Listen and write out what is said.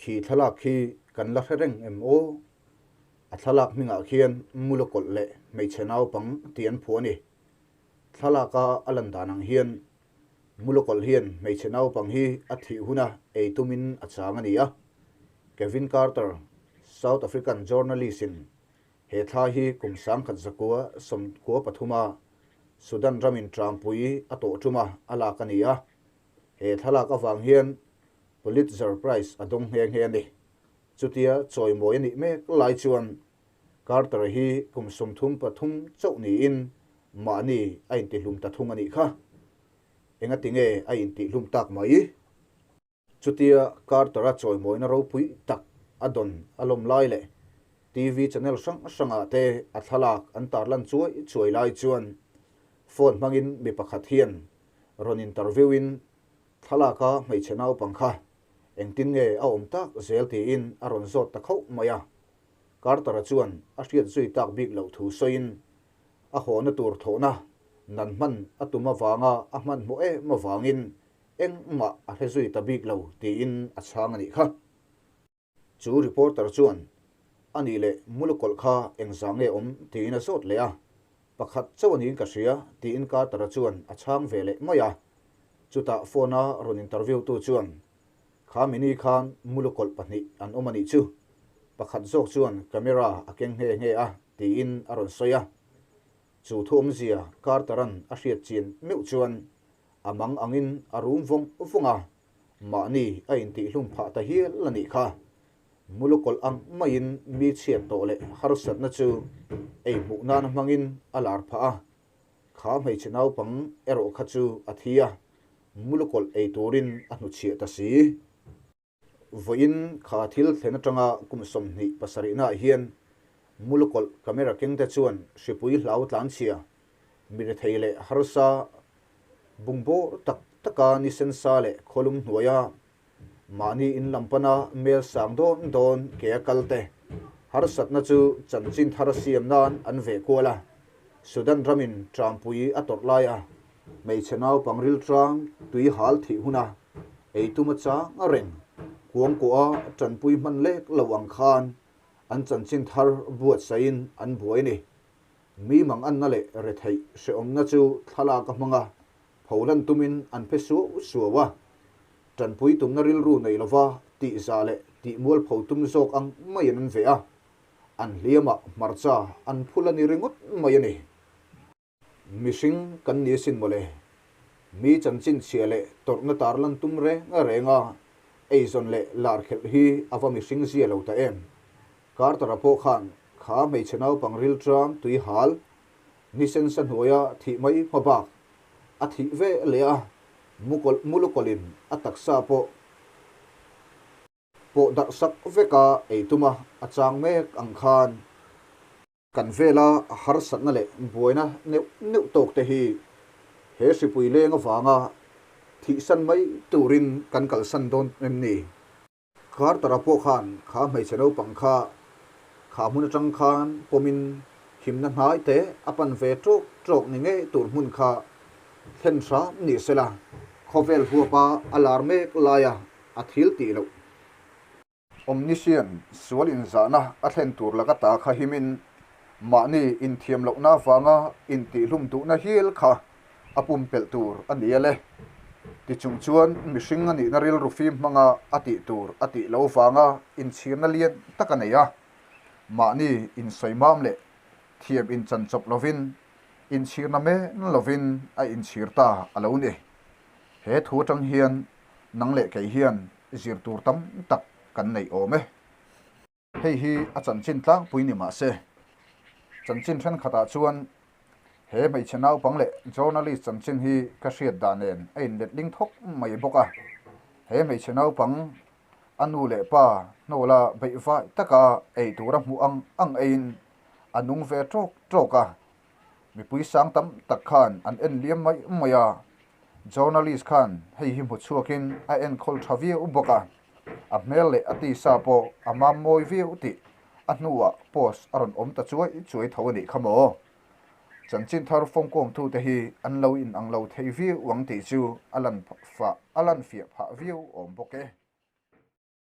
Khi thlalak khi kan la hre reng em aw? A thlalak hmingah khian Mulukawlh leh hmeichhe naupang tih an phuah a ni. Thlalaka a lan dan ang hian Mulukawlh hian hmeichhe naupang hi a thih huna ei tumin a chang a ni a. Kevin Carter, South African journalist-in he thla hi kum 1993 a Sudan ramin tangpui a tawh tuma a lak a ni a. He thlalak avang hian Pulitzer Prize a dawng nghe nghe a ni. Chutia chawimawi a nih mek lai chuan Carter hi kum 33 chauh niin mahni a intihlum ta thung a nih kha. Engati nge a intihlum tak mai? Chutia Carter-a chawimawina ropui tak a dawn a lawm lai leh TV channel hrang hrangah te a thlalak an tarlan chuai chuai lai chuan phone hmangin mi pakhat hian rawn interview in thlalaka hmeichhe naupang kha engtin nge a awm tak zel tiin a rawn zawt ta khauh mai a. Carter-a chuan a hriat zui tak bik loh thu sawiin a hawna tur thawhna nan hman a tum avanga a hmanhmawh em avangin engmah a hre zui ta bik lo tiin a chhang a nih kha. Chu reporter chuan a nih leh Mulukawlh kha engzah nge awm tiin a zawt leh a, pakhat chauh a niin ka hria tiin Carter-a chuan a chhang ve leh mai a. Chutah phone-a rawn interview tu chuan kha mini khan Mulukawlh pahnih an awm a nih chu, pakhat zawk chuan camera a keng nghe nghe a tiin a rawn sawi a. Chu thu awmzia Carter-a'n a hriat chin meuh chuan a mang angin a rum vawng vawng a. Mahni a intihlum phah ta hial a nih kha. Mulukawlh ang maiin mi chhiat tawh leh harsatna chu ei hmuh nan hmangin a lar phah a. Kha hmeichhe naupang erawh kha chu a thi a, mulukawlh ei turin a hnuchhiah ta si. Vawiin kha thil thlen atanga kum 27 naah hian mulukawlh camera kengte chuan hripui hlau tlanchhia, mi rethei leh harsa bungbawr tak taka ni sensa leh khawlum hnuaia mahni in lam pana mel sang dawn dawn ke a kal te harsatna chu chanchin thar siam nan an veh kual a. Sudan ramin tangpui a tawrh lai a, hmeichhe naupang ril tang tui hal thih huna ei tum a chang a reng. Kuangkuah a tanpui hman lek lo ang khan an chanchin thar buatsaihin an buai a ni. Mi mang anna leh retheih hrehawmna chu thlalak a hmang a, pholan tumin an phe suau suau a. Tanpui tumna rilru nei lova tih za leh tih mualpho tum zawk ang maiin an veh a, an hliamah hmarcha an phul a ni ringawt mai a ni. Mihring kan ni asin mawle. Mi chanchin chhia leh tawrhna tarlan tum reng reng a, eizawn leh lar khelh hi a va mihring zia lo ta em. Carter-a pawh khan kha hmeichhe naupang ril tang tui hal ni sensa hnuaia thih mai hma bak a thih ve leh a, mulukawlhin a taksa pawh pawh darh sak veka ei tuma a chang mek ang khan. Kan vela harsatna leh buaina neuh neuh tawk te hi he hripui leng avanga thihsan mai turin kan kalsan dawn em ni? Carter-a pawh khan kha hmeichhe naupang kha kha hmun atang khan pawmin himna hnai te a pan ve tawk tawk ni ngei tur hmun kha thlen hram ni sela, khawvel huapa a lar mek laia a thil tih loh. Omniscient sual inzahna a thlen tur laka ta kha himin mahni inthiam lohna avanga intihlum duhna hial kha a pumpelh tur a ni a le. Tichung chuan mihring a nihna rilru fim hmanga a tih tur a tih loh vanga inchhirna lian tak a nei a. Mahni insawimam leh thiam inchanchawp lovin inchhirna men lovin a inchhir ta a lo ni. He thu atang hian nang leh kei hian zir tur tam tak kan neih awm e. Hei hi a chanchin tlangpui ni mah se, chanchin thenkhatah chuan he hmeichhe naupang leh journalist chanchin hi ka hriat dan nen a inletling thawk mai bawk a. He hmeichhe naupang a nu leh pa hnawla beih vai taka ei tura hmuh ang ang eiin a nung ve tawk tawk a. Mipui sang tam tak khan an en liam mai mai a, journalist khan hei hi hmu chhuakin a enkawl tha viau bawk a, a hmel leh a tisa pawh a mam mawi viau tih a hnuah post a rawn awm ta chuai chuai tho a nih kha maw. Chanchin thar fawmkawmtute hi an lo inang lo thei viau ang tih chu a lan fiah phah viau awm bawk e.